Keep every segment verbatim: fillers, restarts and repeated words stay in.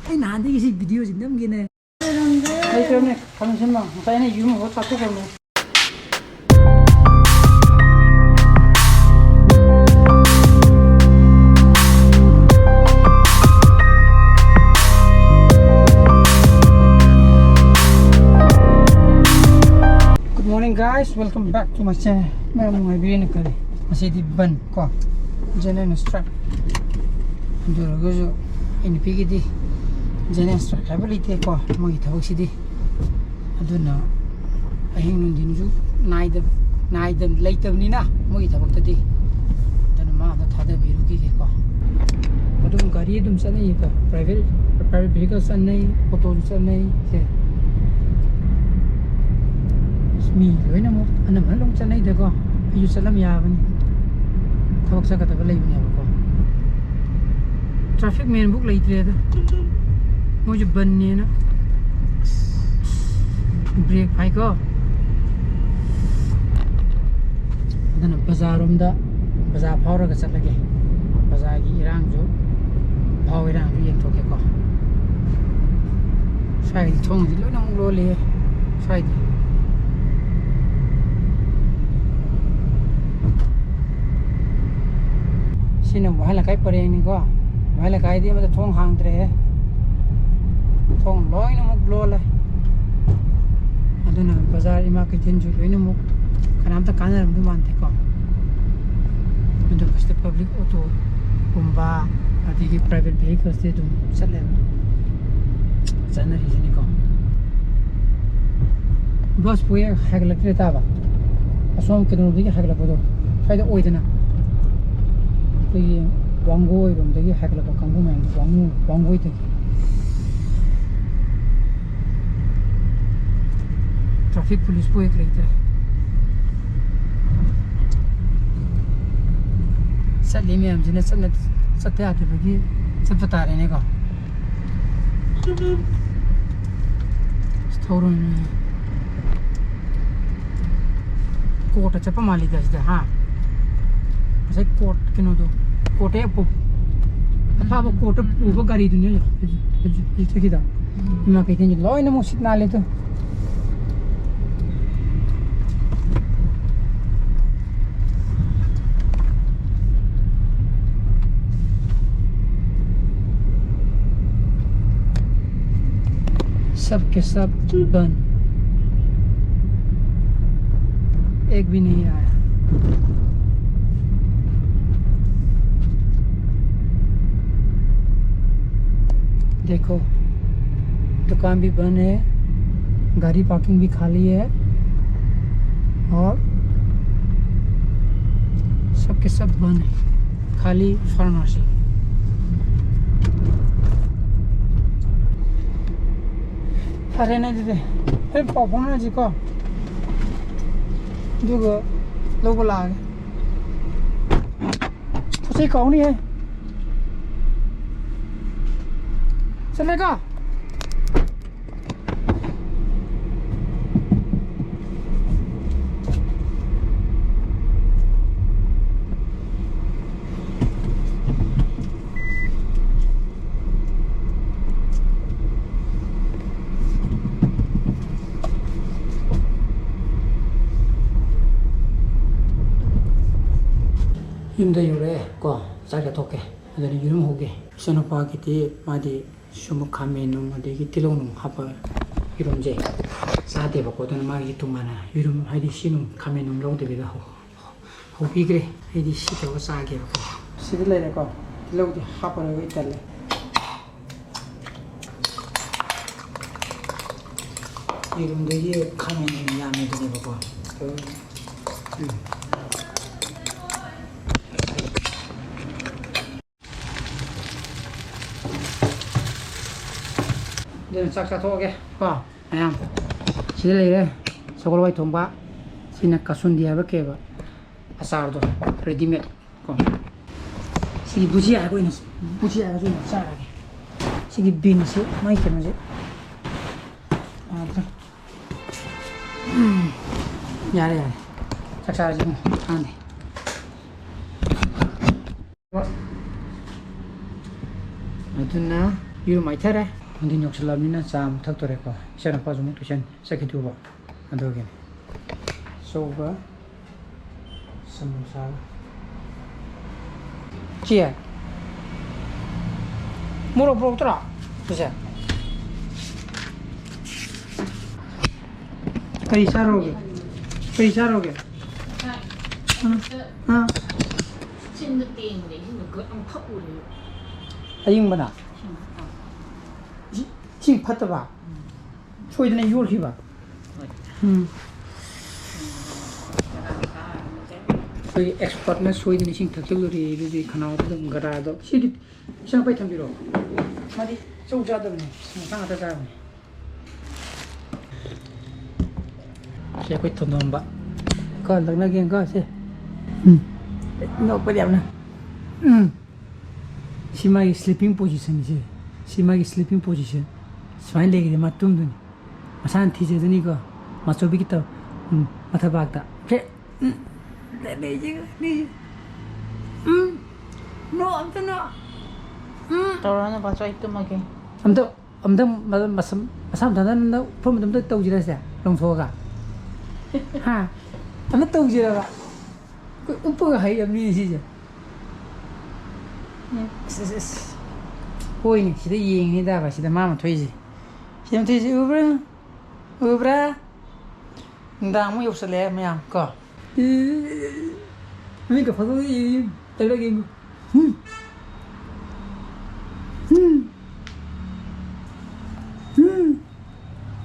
ꯑꯩ ꯅꯍꯥꯟꯗꯒꯤ ꯁꯤ ꯚꯤꯗꯤꯑꯣꯁꯤ ꯅꯝꯒꯦꯅ ꯂꯩꯇ꯭ꯔꯕꯅꯦ, ꯈꯪꯁꯤꯟꯕ꯫ ꯉꯁꯥꯏ ꯑꯩꯅ ꯌꯨꯝ ꯍꯧꯔ ꯆꯥꯊꯣꯛꯈ꯭ꯔꯕꯅꯦ꯫ Good morning, guys, welcome back to my channel. ꯃꯌꯥꯝ ꯅꯨꯡꯉꯥꯏꯕꯤꯔꯦꯅ ꯈꯜꯂꯤ꯫ ꯉꯁꯤꯗꯤ ꯕꯟ ꯀꯣ, general strike꯫ ꯑꯗꯨ ꯑꯣꯏꯔꯒꯁꯨ ꯑꯩ ꯅꯨꯄꯤꯒꯤꯗꯤ general strike ꯍꯥꯏꯕ ꯂꯩꯇꯦꯀꯣ, ꯃꯣꯏꯒꯤ ꯊꯕꯛꯁꯤꯗꯤ꯫ ꯑꯗꯨꯅ ꯑꯍꯤꯡ ꯅꯨꯡꯊꯤꯟꯁꯨ ꯅꯥꯏꯗ-, ꯅꯥꯏꯗ-, ꯂꯩꯇꯕꯅꯤꯅ ꯃꯣꯏꯒꯤ ꯊꯕꯛꯇꯗꯤ꯫ ꯑꯗꯨꯅ ꯃꯥ ꯑꯝꯇ ꯊꯥꯗꯕꯤꯔꯨꯈꯤꯒꯦꯀꯣ꯫ ꯑꯗꯨꯝ ꯒꯥꯔꯤ ꯑꯗꯨꯝ ꯆꯠꯅꯩꯌꯦꯀꯣ, private, private vehicle ꯆꯠꯅꯩ, ꯑꯣꯇꯣꯁꯨ ꯆꯠꯅꯩ꯫ ꯁꯦ, ꯑꯁ, ꯃꯤ ꯂꯣꯏꯅꯃꯛ ꯑꯅꯝꯕꯅ ꯂꯣꯏ ꯆꯠꯅꯩꯗꯀꯣ꯫ ꯑꯩꯁꯨ ꯆꯠꯂꯝ ꯌꯥꯕꯅꯤ, ꯊꯕꯛ ꯆꯠꯀꯗꯕ ꯂꯩꯕꯅꯦꯕꯀꯣ꯫ Traffic man ꯕꯨꯛ ꯂꯩꯇ꯭ꯔꯦꯗ, ꯃꯣꯏꯁꯨ ꯕꯟꯅꯦꯅ꯫ Brake ꯐꯥꯏꯀꯣ꯫ ꯑꯗꯨꯅ ꯕꯖꯥꯔꯔꯣꯝꯗ, ꯕꯖꯥꯔ ꯐꯥꯎꯔꯒ ꯆꯠꯂꯒꯦ꯫ ꯕꯖꯥꯔꯒꯤ ꯏꯔꯥꯡꯁꯨ, ꯐꯥꯎ ꯏꯔꯥꯡꯁꯨ ꯌꯦꯡꯊꯣꯛꯀꯦꯀꯣ꯫ ꯁ꯭ꯋꯥꯏꯒꯤ ꯊꯣꯡꯁꯤ ꯂꯣꯏꯅꯃꯛ ꯂꯣꯜꯂꯤꯌꯦ ꯁ꯭ꯋꯥꯏꯗꯤ꯫ ꯁꯤꯅ ꯋꯥꯍꯦꯡ ꯂꯩꯀꯥꯏ ꯄꯔꯦꯡꯅꯤꯀꯣ꯫ ꯋꯥꯍꯦꯡ ꯂꯩꯀꯥꯏꯗꯤ ꯑꯃꯗ ꯊꯣꯡ ꯍꯥꯡꯗ꯭ꯔꯦꯍꯦ꯫ ꯊꯣꯡ ꯂꯣꯏꯅꯃꯛ ꯂꯣꯜꯂꯦ꯫ ꯑꯗꯨꯅ ꯕꯖꯥꯔ, ꯏꯃꯥ ꯀꯩꯊꯦꯜꯁꯨ ꯂꯣꯏꯅꯃꯛ ꯀꯅꯥꯝꯇ ꯀꯥꯟꯅꯔꯝꯗꯧ ꯃꯥꯟꯗꯦꯀꯣ꯫ ꯑꯗꯨꯒ ꯁꯤꯗ public ꯑꯣꯇꯣꯒꯨꯝꯕ, ꯑꯗꯒꯤ private vehicles ꯇꯤ ꯑꯗꯨꯝ ꯆꯠꯂꯦꯕ, ꯆꯠꯅꯔꯤꯁꯤꯅꯤꯀꯣ꯫ Bus ꯄꯨ ꯍꯦꯛ ꯍꯥꯏꯒꯠꯂꯛꯇ꯭ꯔꯦ ꯇꯥꯕ꯫ ꯑꯁꯣꯝ ꯀꯩꯅꯣꯗꯒꯤ ꯍꯥꯏꯒꯠꯂꯛꯄꯗꯣ, ꯁ꯭ꯋꯥꯏꯗ ꯑꯣꯏꯗꯅ, ꯑꯩꯈꯣꯏꯒꯤ ꯋꯥꯡꯒꯣꯏꯔꯣꯝꯗꯒꯤ ꯍꯥꯏꯒꯠꯂꯛꯄ ꯀꯥꯡꯕꯨ ꯃꯌꯥꯝꯗꯣ, ꯋꯥꯡꯉꯨ-, ꯋꯥꯡꯒꯣꯏꯗꯒꯤ꯫ Traffic police ꯄꯨ ꯍꯦꯛ ꯂꯩꯇ꯭ꯔꯦ꯫ ꯆꯠꯂꯤ ꯃꯌꯥꯝꯁꯤꯅ ꯆꯠꯅ-, ꯆꯠꯇ ꯌꯥꯗꯕꯒꯤ ꯆꯠꯄ ꯇꯥꯔꯦꯅꯦꯀꯣ꯫ ꯑꯁ, ꯊꯧꯔꯣꯏꯅꯦ꯫ Court ꯇ ꯆꯠꯄ ꯃꯥꯜꯂꯤꯗ ꯁꯤꯗ, ꯍꯥ? ꯉꯁꯥꯏ court ꯀꯩꯅꯣꯗꯣ, court ꯍꯦꯛ ꯑꯣꯄꯣ-, ꯑꯐꯕ ꯀꯣꯔꯠꯇ ꯄꯨꯕ ꯒꯥꯔꯤꯗꯨꯅꯦ ꯍꯧꯖꯤꯛ, ꯍꯧꯖꯤꯛ, ꯍꯧꯖꯤꯛ ꯆꯠꯈꯤꯗꯣ꯫ ꯏꯃꯥ ꯀꯩꯊꯦꯜꯁꯦ ꯂꯣꯏꯅꯃꯛ ꯁꯤꯠ ꯅꯥꯜꯂꯦ ꯇꯨ꯫ सब के सब बंद, एक भी नहीं आया। देखो, दुकान भी बंद है, गाड़ी पार्किंग भी खाली है, और सब के सब बंद है, खाली फार्मेसी। ꯐꯔꯦꯅꯦ ꯑꯗꯨꯗꯤ, ꯑꯩ ꯄꯥꯎ ꯐꯥꯎꯅꯔꯁꯤꯀꯣ, ꯑꯗꯨꯒ ꯂꯧꯕ ꯂꯥꯛꯑꯒꯦ꯫ ꯄꯣꯠ ꯆꯩ ꯀꯥꯎꯅꯤꯍꯦ꯫ ꯆꯠꯂꯦꯀꯣ꯫ ꯌꯨꯝꯗ ꯌꯧꯔꯛꯑꯦ ꯀꯣ, ꯆꯥꯛ ꯆꯥꯊꯣꯛꯀꯦ꯫ ꯑꯗꯨꯅ ꯌꯦꯔꯨꯝ ꯍꯧꯒꯦ꯫ ꯏꯆꯥꯅꯨꯄꯥꯒꯤꯗꯤ ꯃꯥꯗꯤ ꯁꯨꯝꯕ ꯈꯥꯃꯦꯟ ꯅꯨꯡ ꯑꯗꯒꯤ ꯇꯤꯜꯍꯧ ꯅꯨꯡ ꯍꯥꯞꯄ ꯌꯦꯔꯨꯝꯁꯦ ꯆꯥꯗꯦꯕꯀꯣ꯫ ꯑꯗꯨꯅ ꯃꯥꯒꯤ ꯇꯣꯉꯥꯟꯅ ꯌꯦꯔꯨꯝ, ꯍꯥꯏꯗꯤ ꯁꯤ ꯅꯨꯡ, ꯈꯥꯃꯦꯟ ꯅꯨꯡ ꯂꯧꯗꯕꯤꯗ ꯍꯧ-, ꯍꯧꯕꯤꯈ꯭ꯔꯦ꯫ ꯑꯩꯗꯤ ꯁꯤ ꯇꯧꯔꯒ ꯆꯥꯒꯦꯕꯀꯣ꯫ ꯁꯤꯗ ꯂꯩꯔꯦꯀꯣ꯫ ꯇꯤꯜꯍꯧꯗꯤ ꯍꯥꯞꯄꯔꯣꯏꯒꯦ, ꯇꯜꯂꯦ꯫ ꯌꯦꯔꯨꯝꯗꯒꯤ ꯈꯥꯃꯦꯟ ꯍꯦꯟꯅ ꯌꯥꯝꯃꯦꯗꯅꯦꯕꯀꯣ꯫ ꯎꯝ꯫ ꯑꯗꯨꯅ ꯆꯥꯛ ꯆꯥꯊꯣꯛꯑꯒꯦ ꯀꯣ ꯃꯌꯥꯝ꯫ ꯁꯤꯗ ꯂꯩꯔꯦ ꯁꯒꯣꯜ ꯍꯋꯥꯏ ꯊꯣꯡꯕ꯫ ꯁꯤꯅ ꯀꯁꯨꯟꯗꯤ ꯍꯥꯏꯕ ꯀꯩꯕ ꯑꯆꯥꯔꯗꯣ, ꯔꯦꯗꯤꯃꯦꯗ ꯀꯣ꯫ ꯁꯤꯒꯤ ꯕꯨꯖꯤꯌꯥ ꯍꯥꯏꯕ ꯑꯣꯏꯅ, ꯕꯨꯖꯤꯌꯥꯒꯁꯨ ꯑꯣꯏꯅ ꯆꯥꯔꯒꯦ꯫ ꯁꯤꯒꯤ ꯕꯤꯟꯁꯁꯤ ꯃꯥꯒꯤ ꯀꯩꯅꯣꯁꯦ ꯌꯥꯗ꯭ꯔꯦ꯫ ꯎꯝ, ꯌꯥꯔꯦ, ꯌꯥꯔꯦ꯫ ꯆꯥꯛ ꯆꯥꯔꯁꯤ ꯏꯕꯨꯡꯉꯣ, ꯀꯥꯟꯗꯦ꯫ ꯑꯗꯨꯅ ꯌꯨꯝ ꯍꯥꯏꯊꯔꯦ꯫ ꯅꯨꯡꯊꯤꯟ ꯌꯧꯁꯜꯂꯕꯅꯤꯅ ꯆꯥ ꯑꯃꯨꯛ ꯊꯛꯇꯣꯔꯦꯀꯣ꯫ ꯏꯆꯥꯅꯨꯄꯥꯁꯨ ꯑꯃꯨꯛ ꯇꯨꯏꯁꯟ ꯆꯠꯈꯤꯗꯧꯕ꯫ ꯑꯗꯨꯒꯤꯅꯤ꯫ ꯆꯧꯒ ꯁꯃꯣꯁꯥꯒ꯫ ꯆꯦ, ꯃꯣꯔꯣꯛ ꯄꯨꯔꯛꯇ꯭ꯔꯣ? ꯆꯦ, ꯀꯔꯤ ꯆꯥꯔꯨꯒꯦ? ꯀꯔꯤ ꯆꯥꯔꯨꯒꯦ? ꯑꯥ, ꯑꯥ꯫ ꯆꯤꯟꯗ ꯇꯦꯡꯕꯅꯦ, ꯏꯁꯤꯡꯗ ꯒꯛ ꯑꯃ ꯊꯛꯎꯔꯦ꯫ ꯑꯌꯤꯡꯕꯅ? ꯏꯁꯤꯡ, ꯑꯥ꯫ ꯏꯁꯤꯡ, ꯏꯁꯤꯡ ꯐꯠꯇꯕ? ꯎꯝ꯫ ꯁꯣꯏꯗꯅ ꯌꯣꯠꯈꯤꯕ? ꯍꯣꯏ꯫ ꯎꯝ꯫ ꯑꯩꯈꯣꯏꯒꯤ expertꯅ ꯁꯣꯏꯗꯅ ꯏꯁꯤꯡ ꯊꯛꯆꯜꯂꯨꯔꯦ, ꯑꯗꯨꯗꯤ ꯈꯅꯥꯎꯗ ꯑꯗꯨꯝ ꯒꯔꯥꯗꯣ꯫ ꯁꯤꯗꯤ ꯏꯆꯥꯅꯨꯄꯥꯒꯤ ꯊꯝꯕꯤꯔꯣ꯫ ꯃꯥꯗꯤ ꯆꯧ ꯆꯥꯗꯕꯅꯦ, ꯁꯃꯣꯁꯥ ꯉꯥꯛꯇ ꯆꯥꯕꯅꯦ꯫ ꯁꯤ ꯑꯩꯈꯣꯏ ꯊꯣꯟꯗꯣꯟꯕ꯫ ꯀꯣ, ꯂꯛꯅꯒꯦ ꯀꯣ, ꯁꯦ꯫ ꯎꯝ꯫ ꯅꯣꯛꯄꯗꯤ ꯌꯥꯝꯅ꯫ ꯎꯝ꯫ ꯁꯤ ꯃꯥꯒꯤ sleeping positionꯁꯦ꯫ ꯁꯤ ꯃꯥꯒꯤ sleeping position꯫ ꯁꯨꯃꯥꯏꯅ ꯂꯩꯈ꯭ꯔꯗꯤ ꯃꯥ ꯇꯨꯝꯗꯣꯏꯅꯤ꯫ ꯃꯁꯥꯅ ꯊꯤꯖꯗꯣꯏꯅꯤꯀꯣ꯫ ꯃꯥꯆꯧꯕꯤꯒꯤ ꯇꯧ-, ꯎꯝ, ꯃꯊꯕꯥꯛꯇ꯫ ꯐꯦ-, ꯎꯝ꯫ ꯎꯝ꯫ ꯅꯣ, ꯑꯝꯇ ꯅꯣ꯫ ꯎꯝ꯫ ꯇꯧꯔꯅꯨ, ꯕꯥꯆꯧ, ꯑꯩ ꯇꯨꯝꯃꯒꯦ꯫ ꯑꯝꯇ ꯑꯝꯇꯪ ꯃ-, ꯃꯁꯝ-, ꯃꯁꯥ ꯃꯊꯟꯇ ꯅꯪ ꯐꯣꯔꯝ ꯑꯝꯇ ꯇꯧꯁꯤꯔꯁꯦ, ꯂꯪꯊꯣꯛꯑꯒ? ꯍꯥ? ꯑꯝꯇ ꯇꯧꯁꯤꯔꯕ? ꯑꯩꯈꯣꯏ ꯎꯞꯄꯒ ꯍꯩꯔꯕꯅꯤꯅꯦ ꯁꯤꯁꯦ꯫ ꯎꯝ, ꯑꯁ, ꯑꯁ, ꯑꯁ꯫ ꯍꯣꯏꯅꯦ, ꯁꯤꯗ ꯌꯦꯡꯉꯤꯅꯦ ꯇꯥꯕ, ꯁꯤꯗ ꯃꯥ ꯃꯊꯣꯏꯁꯦ꯫ ꯁꯤ ꯃꯊꯣꯏꯁꯦ ꯎꯕ꯭ꯔꯥ? ꯎꯕ꯭ꯔꯥ? ꯅꯨꯡꯗꯥꯡ ꯑꯃꯨꯛ ꯌꯧꯁꯜꯂꯛꯑꯦ ꯃꯌꯥꯝ ꯀꯣ꯫ ꯃꯤꯠꯀ ꯐꯥꯛꯇꯣꯛꯑ ꯌꯦꯡꯉꯤ, ꯇꯧꯔꯒ ꯌꯦꯡꯉꯨ꯫ ꯍꯨꯝ꯫ ꯍꯨꯝ꯫ ꯍꯨꯝ꯫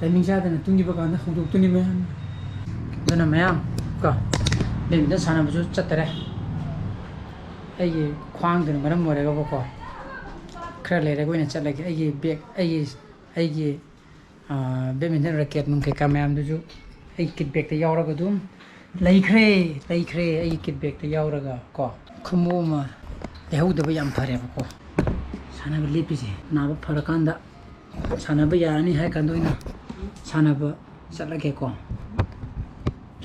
ꯇꯥꯏꯃꯤꯡ ꯆꯥꯗꯅ ꯇꯨꯝꯈꯤꯕ ꯀꯥꯟꯗ ꯍꯧꯗꯣꯛꯇꯣꯏꯅꯤ ꯃꯌꯥꯝ꯫ ꯑꯗꯨꯅ ꯃꯌꯥꯝ ꯀꯣ, badminton ꯁꯥꯟꯅꯕꯁꯨ ꯆꯠꯇꯔꯦ꯫ ꯑꯩꯒꯤ ꯈ꯭ꯋꯥꯡꯗꯨꯅ ꯃꯔꯝ ꯑꯣꯏꯔꯒꯕꯀꯣ, ꯈꯔ ꯂꯩꯔꯒ ꯑꯣꯏꯅ ꯆꯠꯂꯒꯦ꯫ ꯑꯩꯒꯤ bag, ꯑꯩꯒꯤ, ꯑꯩꯒꯤ ꯑꯥ, badminton racket ꯅꯨꯡ ꯀꯩꯀꯥ ꯃꯌꯥꯝꯗꯨꯁꯨ ꯑꯩ kit bagꯇ ꯌꯥꯎꯔꯒ ꯑꯗꯨꯝ ꯂꯩꯈ꯭ꯔꯦ, ꯂꯩꯈ꯭ꯔꯦ꯫ ꯑꯩꯒꯤ kit bagꯇ ꯌꯥꯎꯔꯒ ꯀꯣ, ꯈꯣꯡꯎꯞ ꯑꯃ ꯂꯩꯍꯧꯗꯕ ꯌꯥꯝ ꯐꯔꯦꯕꯀꯣ꯫ ꯁꯥꯟꯅꯕ ꯂꯦꯞꯄꯤꯁꯦ, ꯅꯥꯕ ꯐꯔꯀꯥꯟꯗ ꯁꯥꯟꯅꯕ ꯌꯥꯔꯅꯤ ꯍꯥꯏ ꯀꯥꯟꯗ ꯑꯣꯏꯅ ꯁꯥꯟꯅꯕ ꯆꯠꯂꯒꯦꯀꯣ꯫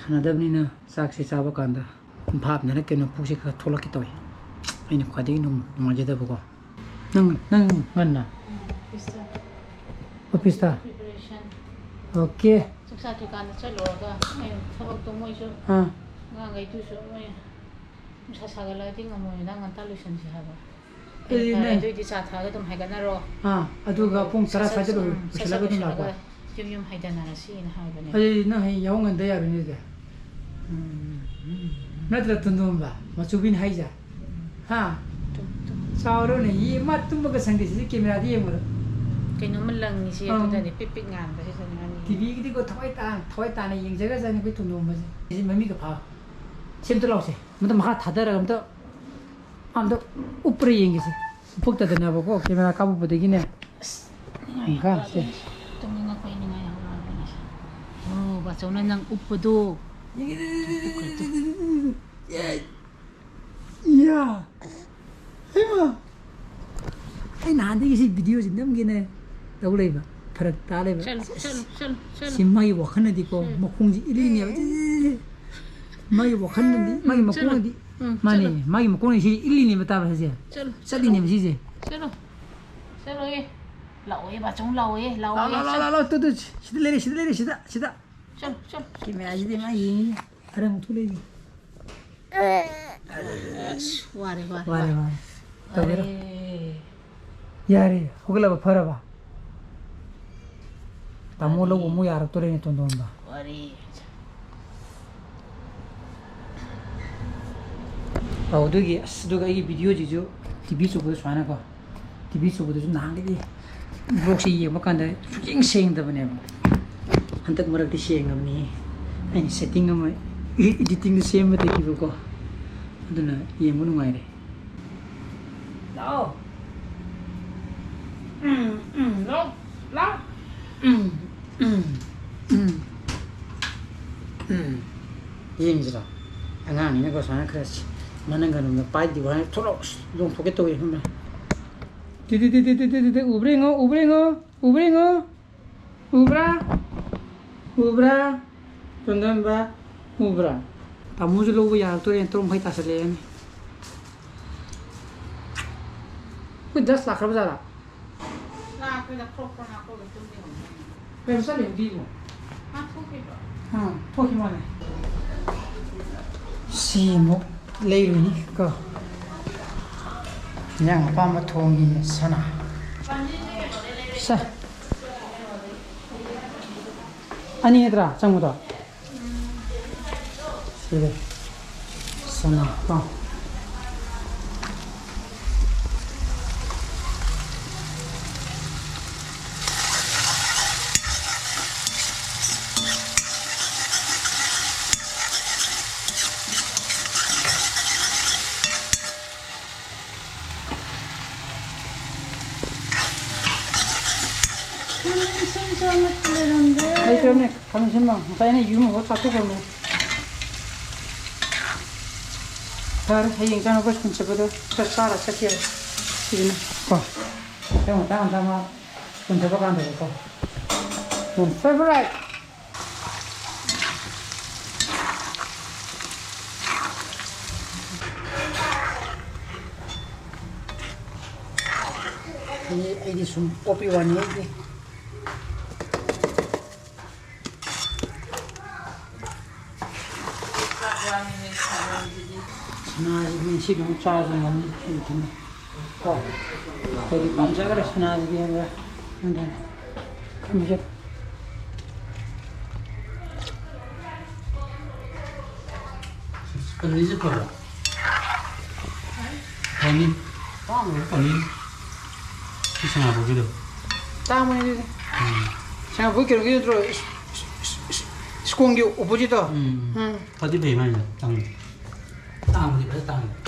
ꯁꯥꯟꯅꯗꯕꯅꯤꯅ ꯆꯥꯛꯁꯦ ꯆꯥꯕ ꯀꯥꯟꯗ ꯚꯥꯞꯅꯔ ꯀꯩꯅꯣ ꯄꯨꯛꯁꯦ ꯈꯔ ꯊꯣꯛꯂꯛꯀꯦ ꯇꯧꯏ꯫ ꯑꯩꯅ ꯈ꯭ꯋꯥꯏꯗꯒꯤ ꯅꯨꯡ-, ꯅꯨꯡꯉꯥꯏꯖꯗꯕꯀꯣ꯫ ꯅꯪ ꯅꯪ ꯉꯟꯅ ꯑꯣꯐꯤꯁꯇ? ꯑꯣꯐꯤꯁꯇ? ꯄ꯭ꯔꯤꯄꯦꯔꯦꯁꯟ꯫ ꯑꯣꯀꯦ꯫ ꯆꯥꯛ ꯆꯥꯗ꯭ꯔꯤꯀꯥꯟꯗ ꯆꯠꯂꯨꯔꯒ ꯍꯌꯦꯡ ꯊꯕꯛꯇꯣ ꯃꯣꯏꯁꯨ ꯑꯥ꯫ ꯑꯉꯥꯡꯈꯩꯗꯨꯁꯨ ꯃꯣꯏ ꯅꯨꯡꯁꯥ ꯁꯥꯒꯠꯂꯛꯑꯗꯤ ꯉꯝꯃꯣꯏ, ꯅꯪ ꯉꯟꯇꯥ ꯂꯣꯏꯁꯟꯁꯤ ꯍꯥꯏꯕ꯫ ꯑꯗꯨꯗꯤ ꯐꯔꯦ, ꯅꯪ ꯑꯗꯨꯑꯣꯏꯗꯤ ꯆꯥ ꯊꯛꯑꯒ ꯑꯗꯨꯝ ꯍꯥꯏꯒꯠꯅꯔꯣ꯫ ꯑꯥ, ꯑꯗꯨꯒ ꯄꯨꯡ ꯇꯔꯥ ꯁꯠ ꯁ꯭ꯋꯥꯏꯗ ꯁꯠ ꯂꯣꯏ-, ꯎꯝ, ꯁꯠ ꯁꯠ ꯂꯣꯏꯁꯤꯜꯂꯒ ꯑꯗꯨꯝ ꯂꯥꯛꯄ꯫ ꯂꯣꯏꯁꯤꯜꯂꯒ ꯌꯨꯝ ꯌꯨꯝ ꯍꯥꯏꯗꯅꯔꯁꯤꯅ ꯍꯥꯏꯕꯅꯦ꯫ ꯑꯗꯨꯗꯤ ꯅꯪ ꯍꯌꯦꯡ ꯌꯥꯍꯧ ꯉꯟꯗ ꯌꯥꯔꯣꯏꯅꯦ ꯑꯗꯨꯗꯤ꯫ ꯎꯝ, ꯎꯝ, ꯎꯝ꯫ ꯅꯠꯇ꯭ꯔ ꯇꯣꯟꯗꯣꯟꯕ? ꯃꯆꯨꯕꯤꯅ ꯍꯥꯏꯁꯦ? ꯎꯝ꯫ ꯍꯥ? ꯇꯨꯝ, ꯇꯨꯝ꯫ ꯆꯥꯎꯔꯣꯅꯦ, ꯌꯦ-, ꯃꯥ ꯇꯨꯝꯕꯒ ꯁꯪꯗꯦ, ꯁꯤꯗꯤ ꯀꯦꯃꯦꯔꯥꯗ ꯌꯦꯡꯕꯗ꯫ ꯀꯩꯅꯣꯝꯃ ꯂꯪꯉꯤꯁꯦ ꯑꯪ꯫ ꯑꯗꯨꯗꯅꯦ, ꯄꯤꯛ ꯄꯤꯛ ꯉꯥꯟꯕꯁꯤꯗꯅꯦ ꯃꯥꯅ ꯌꯦꯡꯉꯤꯁꯦ꯫ ꯇꯤꯚꯤꯒꯤꯗꯤꯀꯣ ꯊꯋꯥꯏ ꯇꯥ-, ꯊꯋꯥꯏ ꯇꯥꯅ ꯌꯦꯡꯖꯈ꯭ꯔꯖꯥꯠꯅꯤ ꯑꯩꯈꯣꯏ ꯇꯣꯟꯗꯣꯟꯕꯁꯦ꯫ ꯁꯤ ꯃꯃꯤꯠꯀ ꯐꯥ-, ꯁꯤ ꯑꯝꯇ ꯂꯥꯎꯁꯦ꯫ ꯑꯝꯇ ꯃꯈꯥ ꯊꯥꯗꯔꯒ ꯑꯝꯇ ꯑꯝꯇ ꯎꯞꯄ꯭ꯔꯥ ꯌꯦꯡꯒꯦꯁꯦ꯫ ꯎꯞꯄꯛꯇꯗꯅꯕꯀꯣ, ꯀꯦꯃꯦꯔꯥ ꯀꯥꯞꯄꯛꯄꯗꯒꯤꯅꯦ꯫ ꯑꯁ, ꯅꯤꯡꯉꯥꯏ ꯑꯪꯀ ꯍꯧꯔꯛꯑꯕꯅꯤ꯫ ꯁꯦ꯫ ꯇꯨꯝꯅꯤꯡꯉꯛꯄꯩ ꯅꯤꯡꯉꯥꯏ ꯍꯧꯔꯛꯑꯕꯅꯤ꯫ ꯑꯣ, ꯕꯥꯆꯧꯅ ꯅꯪ ꯎꯞꯄꯗꯣ꯫ ꯌꯦꯡꯒꯦ꯫ ꯎꯞꯈ꯭ꯔꯦ, ꯇꯨ꯫ ꯏꯌꯥ꯫ ꯍꯩꯃꯥ꯫ ꯑꯩ ꯅꯍꯥꯟꯗꯒꯤ ꯁꯤ ꯚꯤꯗꯤꯑꯣꯁꯤ ꯅꯝꯒꯦꯅ ꯇꯧ ꯂꯩꯕ꯫ ꯐꯔꯛ ꯇꯥ ꯂꯩꯕ꯫ ꯆꯠꯂꯨ, ꯑꯁ, ꯑꯁ꯫ ꯆꯠꯂꯨ, ꯆꯠꯂꯨ, ꯆꯠꯂꯨ꯫ ꯁꯤ ꯃꯥꯒꯤ ꯋꯥꯈꯜꯅꯗꯤꯀꯣ, ꯎꯝ꯫ ꯃꯈꯣꯡꯁꯤ ꯏꯜꯂꯤꯅꯦꯕ꯫ ꯃꯥꯒꯤ ꯋꯥꯈꯜꯅꯗꯤ, ꯃꯥꯒꯤ ꯎꯝ, ꯆꯠꯂꯨ꯫ ꯃꯈꯣꯡꯅꯗꯤ, ꯎꯝ, ꯃꯥꯅꯦ, ꯆꯠꯂꯨ꯫ ꯃꯥꯒꯤ ꯃꯈꯣꯡꯅ ꯁꯤ ꯏꯜꯂꯤꯅꯦꯕ ꯇꯥꯕ ꯍꯥꯏꯁꯦ꯫ ꯆꯠꯂꯨ, ꯆꯠꯂꯤꯅꯦꯕ ꯆꯠꯂꯨ꯫ ꯁꯤꯁꯦ꯫ ꯆꯠꯂꯨ꯫ ꯆꯠꯂꯣꯌꯦ꯫ ꯂꯥꯛꯑꯣꯌꯦ, ꯕꯥꯆꯧ ꯂꯥꯛꯑꯣꯌꯦ, ꯂꯥꯛꯑꯣꯌꯦ꯫ ꯂꯥꯛꯑꯣ, ꯂꯥꯛꯑꯣ, ꯆꯠꯂꯨ꯫ ꯂꯥꯛꯑꯣ, ꯂꯥꯛꯑꯣ, ꯇꯨ, ꯇꯨ, ꯁꯤꯗ ꯂꯩꯔꯦ, ꯁꯤꯗ ꯂꯩꯔꯦ, ꯁꯤꯗ, ꯁꯤꯗ꯫ ꯆꯠꯂꯨ, ꯆꯠꯂꯨ꯫ ꯀꯦꯃꯦꯔꯥꯁꯤꯗꯤ ꯃꯥ ꯌꯦꯡꯉꯤ꯫ ꯑꯔꯪ ꯊꯣꯛꯂꯛꯏ꯫ ꯑꯁ, ꯋꯥꯔꯦ, ꯋꯥꯔꯦ, ꯋꯥꯔꯦ, ꯋꯥꯔꯦ꯫ ꯋꯥꯔꯦ꯫ ꯇꯧꯒꯦꯔꯣ? ꯋꯥꯔꯦ꯫ ꯌꯥꯔꯦ, ꯍꯧꯒꯠꯂꯕ ꯐꯔꯕ? ꯇꯥꯃꯣ ꯋꯥꯔꯦ꯫ ꯂꯧꯕ ꯑꯃꯨꯛ ꯌꯥꯔꯛꯇꯣꯔꯦꯅꯦ, ꯇꯣꯟꯗꯣꯟꯕ꯫ ꯋꯥꯔꯦ꯫ ꯑꯧ, ꯑꯗꯨꯒꯤ, ꯑꯁ, ꯑꯗꯨꯒ ꯑꯩꯒꯤ ꯚꯤꯗꯤꯑꯣꯁꯤꯁꯨ ꯇꯤ ꯚꯤ ꯑꯆꯧꯕꯗ ꯁꯨꯃꯥꯏꯅꯀꯣ, ꯇꯤ ꯚꯤ ꯑꯆꯧꯕꯗꯁꯨ ꯅꯍꯥꯟꯒꯩꯗꯤ ꯕ꯭ꯂꯣꯛꯁꯦ ꯌꯦꯡꯕ ꯀꯥꯟꯗ ꯁꯨꯛꯁꯦꯡ ꯁꯦꯡꯗꯕꯅꯦꯕ꯫ ꯍꯟꯗꯛ ꯃꯔꯛꯇꯤ ꯁꯦꯡꯉꯕꯅꯤ꯫ ꯑꯩꯅ ꯁꯦꯠꯇꯤꯡ ꯑꯃ ꯏ-, ꯏꯗꯤꯇꯤꯡꯗ ꯁꯦꯝꯕꯗꯒꯤꯕꯀꯣ꯫ ꯑꯗꯨꯅ ꯌꯦꯡꯕ ꯅꯨꯡꯉꯥꯏꯔꯦ꯫ ꯂꯥꯛꯑꯣ꯫ ꯎꯝ, ꯎꯝ, ꯂꯥꯛꯑꯣ꯫ ꯂꯥꯛꯑꯣ꯫ ꯎꯝ, ꯎꯝ, ꯎꯝ, ꯎꯝ꯫ ꯌꯦꯡꯁꯤꯔꯣ? ꯑꯉꯥꯡꯅꯤꯅꯀꯣ, ꯁꯨꯃꯥꯏꯅ ꯈꯔ ꯁꯤ-, ꯃꯅꯪꯒꯟ ꯂꯣꯝꯗ ꯄꯥꯏꯗꯦꯕ, ꯍꯥꯏꯅ ꯊꯣꯛꯂꯛꯑꯣ, ꯂꯣꯡꯊꯣꯛꯀꯦ ꯇꯧꯋꯦ, ꯈꯪꯕ꯭ꯔꯥ? ꯇꯤ, ꯇꯤ, ꯇꯤ, ꯎꯕ꯭ꯔꯥ ꯌꯦꯡꯉꯣ, ꯎꯕ꯭ꯔꯥ ꯌꯦꯡꯉꯣ, ꯎꯕ꯭ꯔꯥ ꯌꯦꯡꯉꯣ? ꯎꯕ꯭ꯔꯥ? ꯎꯕ꯭ꯔꯥ? ꯇꯣꯟꯗꯣꯟꯕ, ꯎꯕ꯭ꯔꯥ? ꯇꯥꯃꯣꯁꯨ ꯂꯧꯕ ꯌꯥꯔꯛꯇꯣꯔꯦ, ꯇꯔꯨꯛ ꯃꯈꯥꯏ ꯇꯥꯁꯜꯂꯛꯑꯦꯅꯦ꯫ ꯑꯩꯈꯣꯏ ꯖꯁ ꯂꯥꯛꯈ꯭ꯔꯕ ꯖꯥꯠꯂꯥ? ꯂꯥꯛꯈ꯭ꯔꯦꯗ, ꯈ꯭ꯔꯣꯛ ꯈ꯭ꯔꯣꯛ ꯅꯥꯈꯣꯛꯑꯒ ꯇꯨꯝ ꯂꯩꯍꯧꯕꯅꯦ꯫ ꯀꯩꯅꯣ ꯆꯠꯂꯤꯕ ꯅꯨꯄꯤꯗꯨꯕꯣ? ꯃꯥ ꯊꯣꯛꯈꯤꯕ꯭ꯔꯣ? ꯑꯥ, ꯊꯣꯛꯈꯤ ꯃꯥꯜꯂꯦ꯫ ꯁꯤ ꯑꯃꯨꯛ ꯂꯩꯔꯨꯅꯤ ꯀꯣ꯫ ꯏꯟꯖꯥꯡ ꯑꯄꯥꯝꯕ ꯊꯣꯡꯉꯤ ꯁꯅꯥ꯫ ꯁꯦ꯫ ꯑꯅꯤ ꯅꯠꯇ꯭ꯔꯥ ꯆꯪꯕꯗꯣ? ꯁꯤꯗ ꯁꯅꯥ ꯀꯣ꯫ ꯈꯥꯃꯦꯟ ꯁꯤꯟ ꯆꯥꯃꯛꯇ ꯂꯩꯔꯝꯗ꯭ꯔꯦ꯫ ꯂꯩꯇ꯭ꯔꯕꯅꯦ, ꯈꯥꯃꯦꯟ ꯁꯤꯟꯕ ꯉꯁꯥꯏ ꯑꯩꯅ ꯌꯨꯝ ꯑꯃꯨꯛ ꯆꯥꯊꯣꯛꯈ꯭ꯔꯕꯅꯦ꯫ ꯐꯔꯦ, ꯍꯌꯦꯡ ꯆꯥꯅꯕ ꯁ꯭ꯀꯨꯜ ꯆꯠꯄꯗꯣ ꯈꯔ ꯆꯥꯔ ꯆꯠꯀꯦ ꯍꯥꯏꯕ꯫ ꯁꯤꯁꯤꯅ ꯀꯣ, ꯑꯌꯨꯛ ꯉꯟꯇꯥ ꯉꯟꯇꯥ ꯃꯥ ꯁ꯭ꯀꯨꯜ ꯆꯠꯄ ꯀꯥꯟꯗꯀꯣ꯫ ꯎꯝ, ꯐꯦꯚꯣꯔꯥꯏꯠ꯫ ꯑꯩꯗꯤ, ꯑꯩꯗꯤ ꯁꯨꯝ ꯑꯣꯠꯄꯤ ꯋꯥꯅꯤ ꯑꯩꯗꯤ꯫ ꯁꯅꯥꯁꯤꯗꯤ ꯉꯁꯤꯗꯤ ꯑꯃꯨꯛ ꯆꯥꯕ ꯉꯝꯅꯤ, ꯑꯩ ꯏꯊꯟꯗ꯫ ꯀꯣ? ꯑꯩꯗꯤ ꯄꯥꯝꯖꯈ꯭ꯔꯦ ꯁꯅꯥꯁꯤꯗꯤ, ꯈꯪꯕ꯭ꯔꯥ? ꯑꯗꯨꯅ ꯊꯝꯃꯒꯦ꯫ ꯄꯅꯤꯔꯁꯦ ꯐꯕ꯭ꯔꯥ? ꯄꯅꯤꯔ꯫ ꯇꯥꯡꯕ꯭ꯔꯥ ꯄꯅꯤꯔ? ꯁꯤ ꯁꯉꯥꯏꯄ꯭ꯔꯧꯒꯤꯗꯣ꯫ ꯇꯥꯡꯕꯅꯤ ꯑꯗꯨꯗꯤ꯫ ꯎꯝ꯫ ꯁꯉꯥꯏꯄ꯭ꯔꯧ ꯀꯩꯅꯣꯒꯤ ꯅꯠꯇ꯭ꯔꯣ? ꯏꯁ-, ꯏꯁ-, ꯏꯁ-, ꯏꯁ-, ꯁ꯭ꯀꯣꯟꯒꯤ ꯑꯣꯄꯣꯖꯤꯠꯇꯣ? ꯎꯝ, ꯎꯝ꯫ ꯎꯝ꯫ ꯐꯗꯤ ꯐꯩ ꯃꯥꯏꯗꯣ, ꯇꯥꯡꯕꯗꯤ꯫ ꯇꯥꯡꯕꯗꯤ ꯐꯖ ꯇꯥꯡꯉꯤ꯫